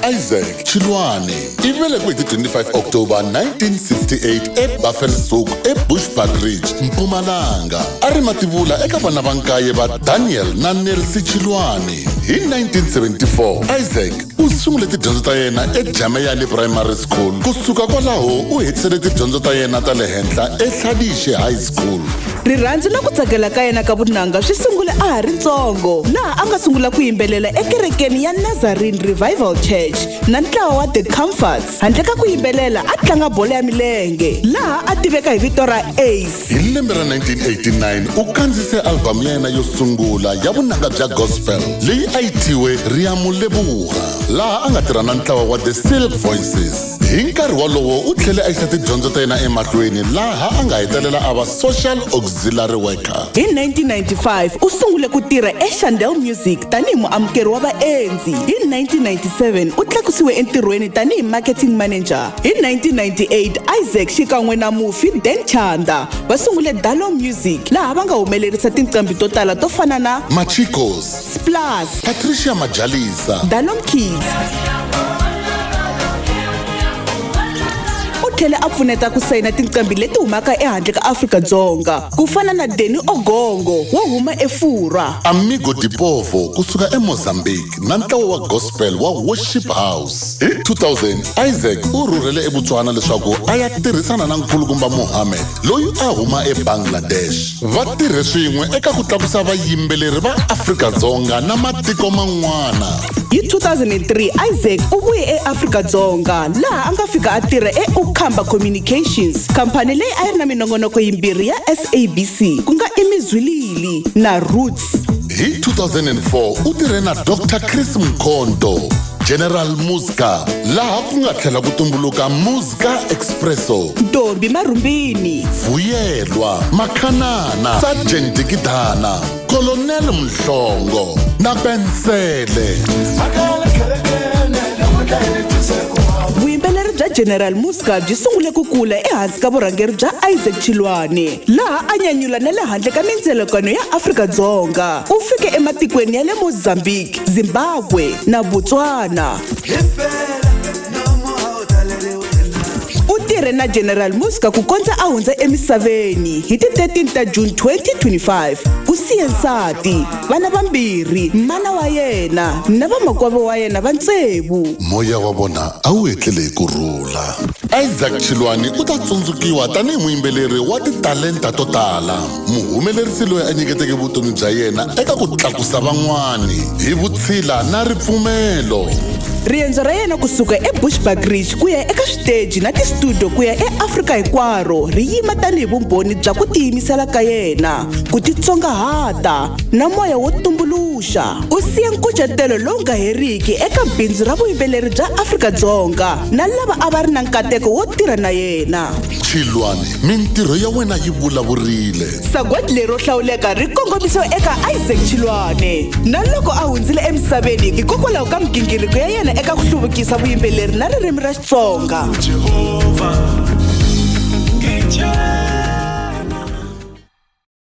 Isaac Chiloane i velekiwe hi ti 25 October 1968 eBuffelshoek eBushbuckridge, Mpumalanga. A ri mativula eka vana va nkaye va Daniel na Nelsie Chiloane. Hi 1974, Isaac u sungule tidyondzo ta yena eJameyane Primary School. Ku suka kwalaho u hetisele tidyondzo ta yena ta le henhla eHladixe High School. Rirhandzu na ku tsakela ka yena ka vunanga swi sungule a ha ri ntsongo, laha a nga sungula ku yimbelela ekerekeni ya Nazarene Revival Church na ntlawa wa The Comforts. Handle ka ku yimbelela, a tlanga bolo ya milenge, laha a tiveka hi vito ra Ace. Hi lembe ra 1989 u kandziyise albhamu ya yena yo sungula ya vunanga bya gospel leyi a yi thyiwe Riamulebuga, laha a nga tirha na ntlawa wa The Silk Voices. Hi nkarhi wolowo u tlhele a yisa tidyondzo ta yena emahlweni laha a nga hetelela a va social auxiliary worker. Hi 1995 u sungule ku tirha eChandel Music tanihi muamukeri wa vaendzi. Hi 1997 u tlakusiwe entirhweni tanihi marketing manager. Hi 1998 Isaac xikan'we na mufi Dan Chanda va sungule Dalo Music laha va nga humelerisa tinqambi to tala to fana na Machicos, Splash, Patricia Majalisa, Dalom Kids. U tlhele a pfuneta ku sayina tinqambi leti humaka ehandle ka Afrika-Dzonga ku fana na Danny Ogongo wo huma eFurwa, Amigo de Povo ku suka eMozambique na ntlawa wa gospel wa Worship House. Hi 2000, Isaac u rhurhele eBotswana leswaku a ya tirhisana na Nkulukumba Mohammed loyi a huma eBangladesh. Va tirhe swin'we eka ku tlakusa vayimbeleri va Afrika-Dzonga na matiko man'wana. Hi 2003, Isaac u vuye eAfrika-Dzonga laha a nga fika a tirha eUkhamba Communications, khamphani leyi a yi ri na minongonoko yimbirhi ya SABC ku nga Imizwilili na Roots. Hi 2004 u tirhe na Dr Chris Mkhonto, General Muzka, laha ku nga tlhela ku tumbuluka Muzka Expresso. Ntombi Marhumbini, Vuyelwa, Makhanana, Sergeant Dikidana, Colonel Mhlongo na Pensele. Vuyimbeleri bya General Muzka byi sungule ku kula ehansi ka vurhangeri bya Isaac Chiloane, laha a nyanyula na le handle ka mindzelekano ya Afrika-Dzonga. U fike ematikweni ya le Mozambique, Zimbabwe na Botswana. U tirhe na General Muzka ku kondza a hundza emisaveni hi ti 13 ta June 2025. U siye nsati, vana vambirhi, mana wa yena na vamakwavo wa yena va tsevu. Moya wa vona a wu etlele hi ku rhula. Isaac Chiloane u ta tsundzukiwa tanihi muyimbeleri wa titalenta to tala, muhumelerisi loyi a nyiketeke vutomi bya yena eka ku tlakusa van'wani hi vutshila na ripfumelo. Riendzo ra yena kusuka eBushbuckridge ku ya eka switeji na tistudio ku ya eAfrika hinkwaro ri yima tanihi vumbhoni bya ku tiyimisela ka yena, ku titsongahata na moya wo tumbuluxa. U siye nkucetelo lowu nga heriki eka bindzu ra vuyimbeleri bya Afrika-Dzonga na lava a va ri na nkateko wo tirha na yena. Chiloane, mintirho ya wena yi vulavurile. Sagwadi leri ro hlawuleka ri kongomisiwa eka Isaac Chiloane na loko a hundzile emisaveni hikokwalaho ka migingiriko ya yena eka ku hluvukisa vuyimbeleri na ririmi ra Xitsonga. Jehova, ngitshembe.